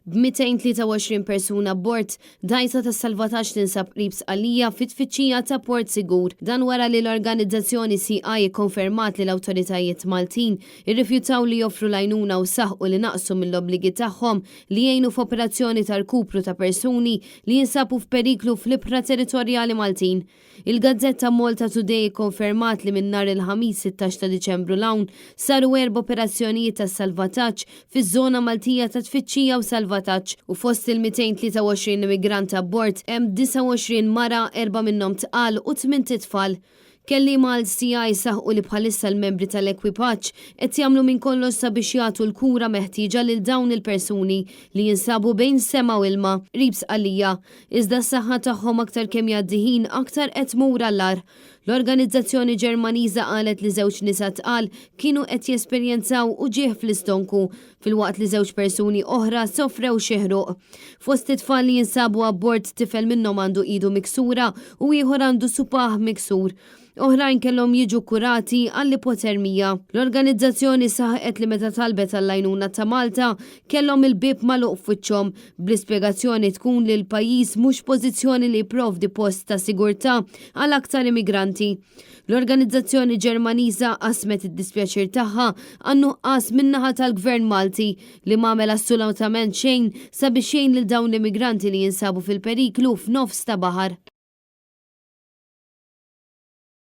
B'223 persuna abbord, dgħajsa tas-salvataġġ tinsab qrib Sqallija fit-tfittxija ta' port sigur. Dan wara li l-organizzazzjoni Sea-Eye ikkonfermat li l-awtoritajiet Maltin irrifjutaw li joffru l-għajnuna u saħqu li naqsu mill-obbligi tagħhom li jgħinu f'operazzjoni ta' rkupru ta' persuni li jinsabu f'periklu fl-ibħra territorjali Maltin. Il-gazzetta Malta Today ikkonfermat li minn nhar il-Ħamis 16 ta' Diċembru 'l hawn saru erba' operazzjonijiet ta' salvataġġ fiż-żona Maltija ta' tfittxija u salvataġġ u fost il-223 immigrant abbord hemm 29 mara, erba' minnhom tqal u tmint itfal. Kelliema għal CI saħqu li bħalissa l-membri tal-ekwipaġġ qed jagħmlu minn kollox sabiex jagħtu l-kura meħtieġa lil dawn il-persuni li jinsabu bejn sema u ilma, qrib Sqallija. Iżda s-saħħa tagħhom aktar kemm jgħaddi ħin aktar qed tmur għall-agħar. L-organizzazzjoni Ġermaniża qalet li żewġ nisa tqal kienu qed jesperjenzaw uġigħ fl-istonku, filwaqt li żewġ persuni oħra sofrew xi ħruq. Fost it-tfal li jinsabu abbord tifel minnhom għandu idu miksura u ieħor għandu supah miksur. Oħrajn kellhom jiġu kkurati għall-ipotermija. L-organizzazzjoni saħqet li meta talbet għall-għajnuna ta' Malta, kellhom il-bieb magħluq f'wiċċhom, bl-ispjegazzjoni tkun li l-pajjiż mhux f'pożizzjoni li jipprovdi post ta' sigurtà għal aktar immigranti. L-organizzazzjoni Ġermaniża qasmet id-dispjaċir tagħha għan-nuqqas min-naħa tal-Gvern Malti li m'għamel assulutament xejn sabiex jgħin lil dawn l-immigranti li jinsabu fil-periklu f'nofs ta' baħar.